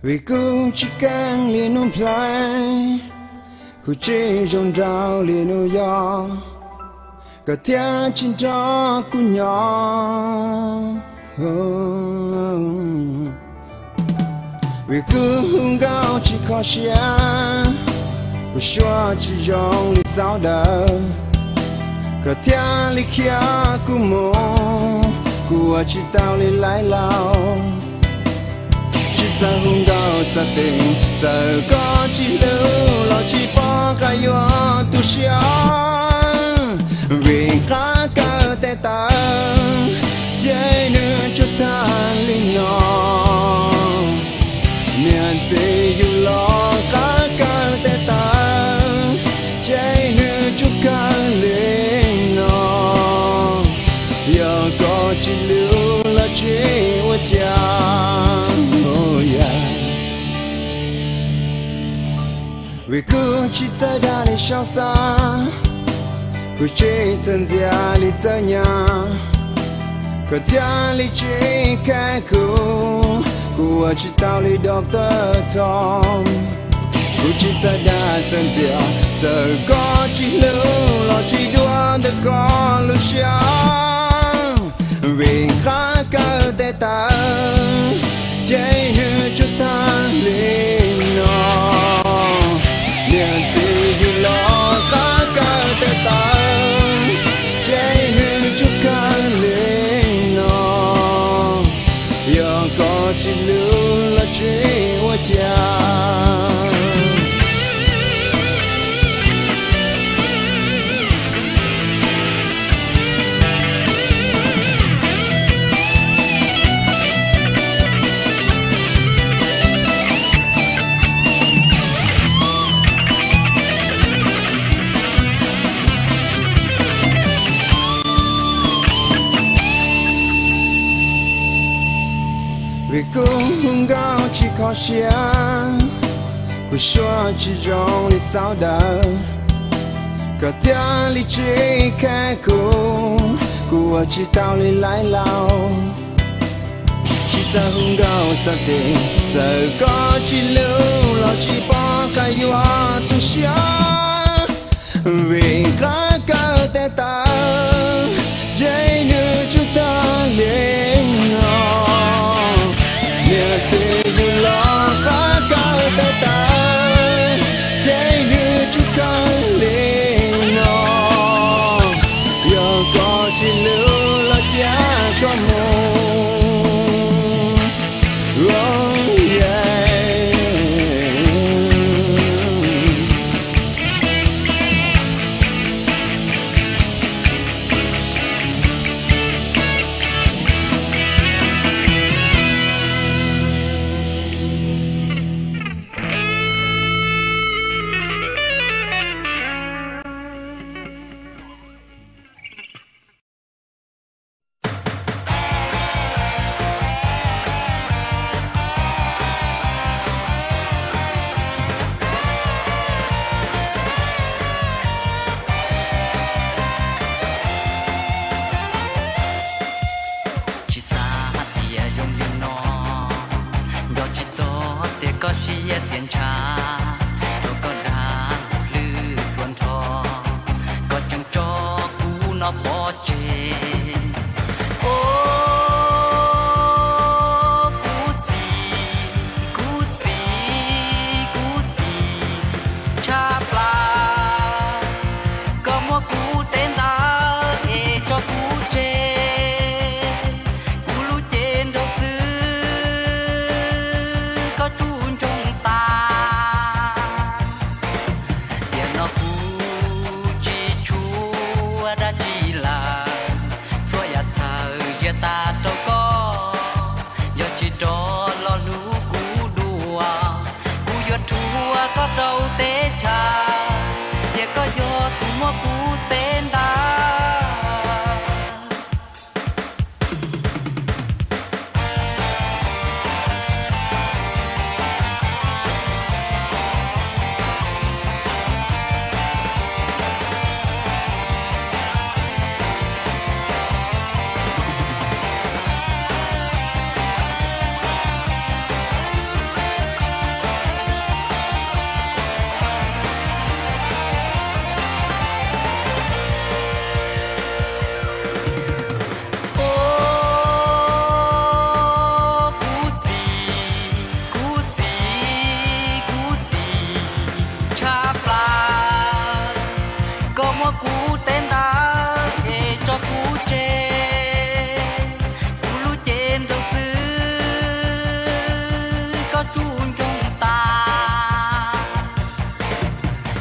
Vim kuv tsis keej li hnub nplhaib, kuv tsis zoo nraug li hnub yog, koj thiaj tsis nrog kuv nyob. Vim kuv hu nkauj tsis kho siab, kuv suab tsis zoo li xaus daws, koj thiaj li khiav kuv mus, kuv ua tsis tau li laib laus. Tsis txawj hu nkauj xav tes, txawm koj tsis hlub los tsis pom qab yuav tu siab. Vim qab kawm tes taw, ces nws tsuas tag li no. Niam txiv yug los qab kawm tes taw, ces nws tsuas kawg li no. Yog koj tsis hlub los tsis ua cas. Vim kuv tsis txawj dag li saub xab, kuv tsis txawj ntxias li txawj nyas, koj thiaj li tsis khe kuv, kuv ua tsis tau li doctor Tom. Kuv tsis txawj dag txawj ntxias, txawm koj tsis hlub los tsis dua ntawm koj lub siab. Vim qab kawm tes taw, ces nws tsuas tag li no. Niam txiv yug los qab kawm tes taw, ces nws tsuas kawg li no. Yog koj tsis hlub los tsis ua cas. Vim kuv hu nkauj tsis kho siab, kuv suab tsis zoo li xaus daws, koj thiaj li tsis khe kuv, kuv ua tsis tau li laib laus. Tsis txawj hu nkauj xav tes, txawm koj tsis hlub los tsis pom qab yuav tu siab. Vim qab kawm tes taw, ces nws tsuas tag li no. Niam txiv yug los qab kawm tes taw, ces nws tsuas kawg li no. Yog koj tsis hlub los cia koj mus. Tsis xav hais tias zoo li no, nco tsis txog tias koj siab txias ntshav, rau koj dag hlwb txhua nrho, koj tseem tso kuv no pov tseg. Os, kuv xis, kuv xis, kuv xis tshaj plaws. Koj muab kuv tes ntawd es tso kuv tseg, kuv lub cev nraug xwb koj tsuj ntsoog tas. Tiam no kuv tsis tshua dab tsi lawm, txhua yam txhawm ziag tas rau koj. Yog tsis rov los hlub kuv dua, kuv yuav rhuav koj rau teb chaws, tias koj yog tus muab kuv tes ntawd. tsuj ntsoog tas.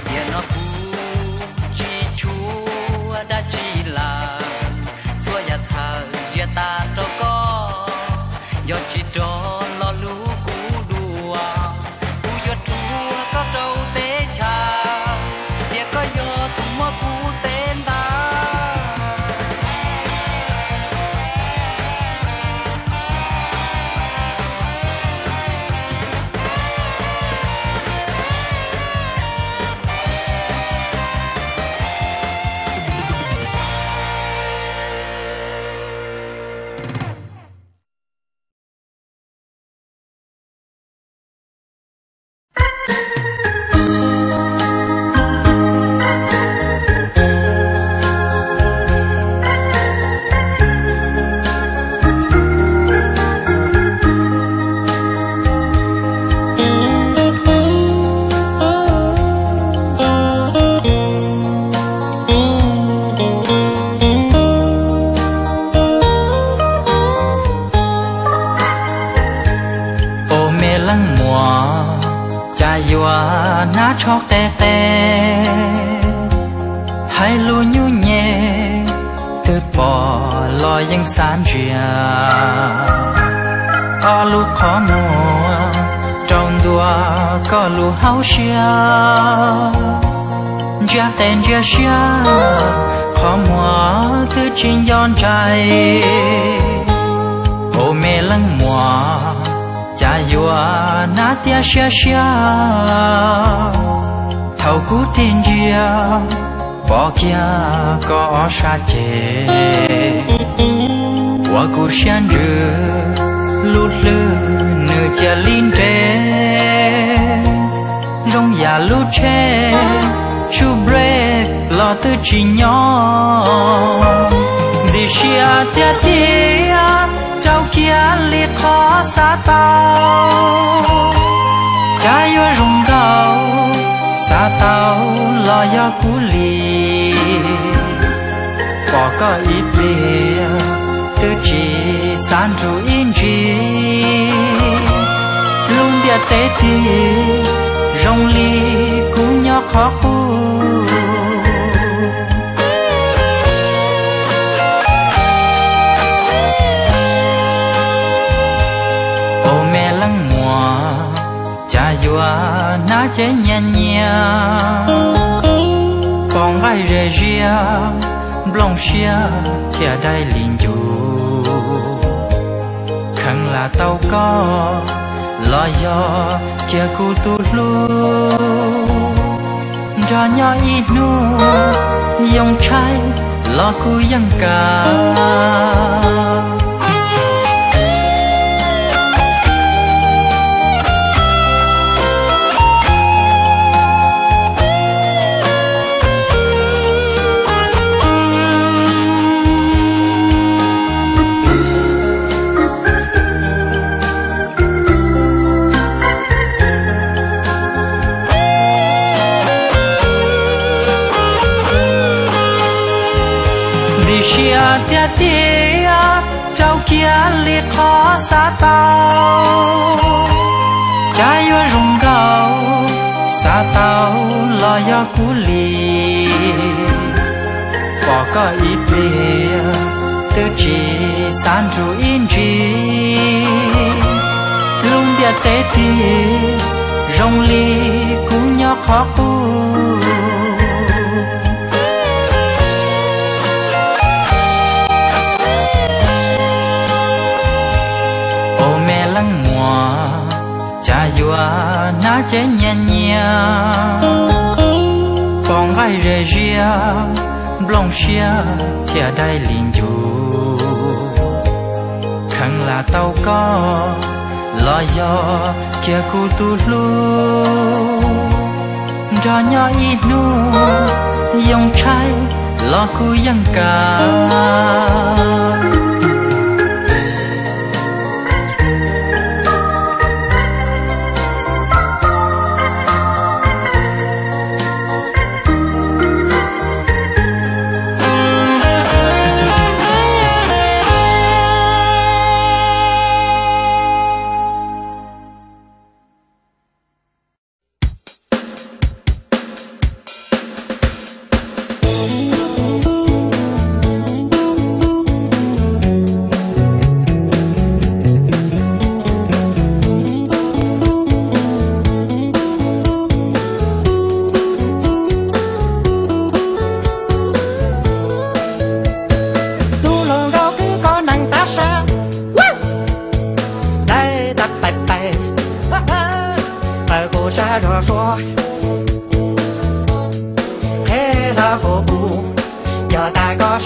Tiam no kuv tsis tshua dab tsi lawm, txhua yam txhawm zias tas rau koj. Yog tsis rov los hlub kuv dua, kuv yuav rhuav koj rau teb chaws, tias koj yog tus muab kuv teb ntawd. Ua me leej muam, cas yuav hnab tsho qe qe, hais lus nyuaj nyem, twb pom los yeej xav ntsia. Ob lub qhov muag rau ntua koj lub hauv siab, ntsia qe ntsia siab, qhov muag twb tsis nco ntsais. Ua me leej muam, cas yuav hnab tiab siab siab, thaum kuv tig ntsia, pom kiag koj ob sab ceg, ua kuv siab ntsws, lub hlwb nws cia li nres, zoo yam lub tsheb tsuj brake los twb tsis nyob. Ntxim siab tiag tiag, rau kiag li qhov xav tau, cas yuav zoo nkauj, xav tau los yog kuv li. Pom koj ib pliag, twb tsis xav nrug ib ntsis, lub ntiaj teb twb zoo li kuv nyob qhov qub. Ua me leej muam, cas yuav hnab cev nyias nyias, pom nqaij ze ziab, nplooj siab thiaj dai li ncuv. Kheev lam tau koj los yog cia kuv tus hlub, nrog nyob ib hnub yoo tshaib los kuv yeej kam. Ntxim siab tiag tiag, rau kiag li qhov xav tau, cas yuav zoo nkauj, xav tau los yog kuv li. Pom koj ib pliag, twb tsis xav nrug ib ntsis, lub ntiaj teb twb zoo li kuv nyob qhov qub. Ua me leej muam, cas yuav hnab cev nyias nyias, pom nqaij ze ziab, nplooj siab thiaj dai li ncuv. Kheev lam tau koj los yog cia kuv tus hlub, nrog nyob ib hnub yoo tshaib los kuv yeej kam. Suav, qheb hlawv kuv kuv, yog tas koj